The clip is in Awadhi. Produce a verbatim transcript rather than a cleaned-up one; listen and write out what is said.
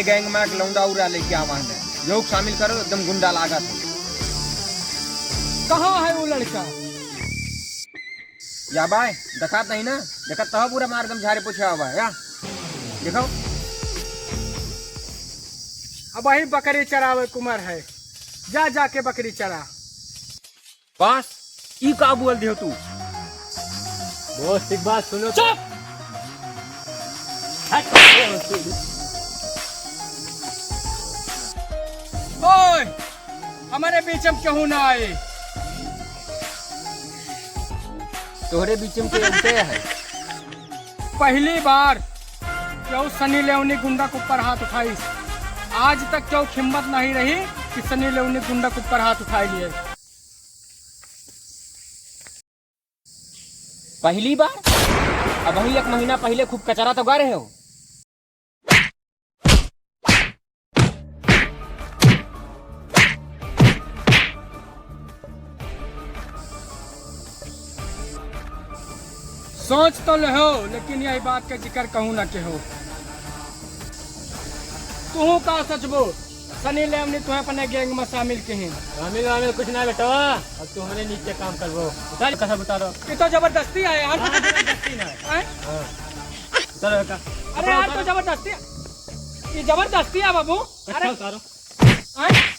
गैंग मा एक लौंडा उरा लेके आवा है, योग शामिल करो, एकदम गुंडा लागत है। कहाँ है वो लड़का? या बाय, देखात नहीं ना? देखत तो पूरा मार एकदम झारे पोछे आवा है, या? देखो। अबहीं बकरी चरावे क उमर है, जा जाके बकरी चरा। बॉस, ई का बोल दियो तू? बॉस, एक बात सुनो तो। चुप! हट! ओए, हमरे बीच में केहू ना आए। तोहरे बीच में के उठे है? पहली बार केहू सनी लेओनी गुंडा के ऊपर हाथ उठाइस। आज तक केहू के हिम्मत नहीं रही कि सनी लेओनी गुंडा के ऊपर हाथ उठाए लिए। पहली बार? अबहीं एक महीना पहिले खूब कचरा तो गा रहे हो। सोच तो लेहो, लेकिन यही बात का जिक्र कहूँ ना केहो। तू का सोचबो? सनी लेओनी तुहे अपने गैंग में शामिल किहिन। शामिल वामिल कुछ ना बेटवा, अब तू हमरे नीचे काम करबो। उतार, कसम उतारो। ये तो जबरदस्ती है यार। हाँ, जबरदस्ती ना है। हैं? हाँ। उतारो का। अरे यार, तो जबरदस्ती, ये जबरदस्ती है बाबू। अच्छा, अरे उतारो। हैं?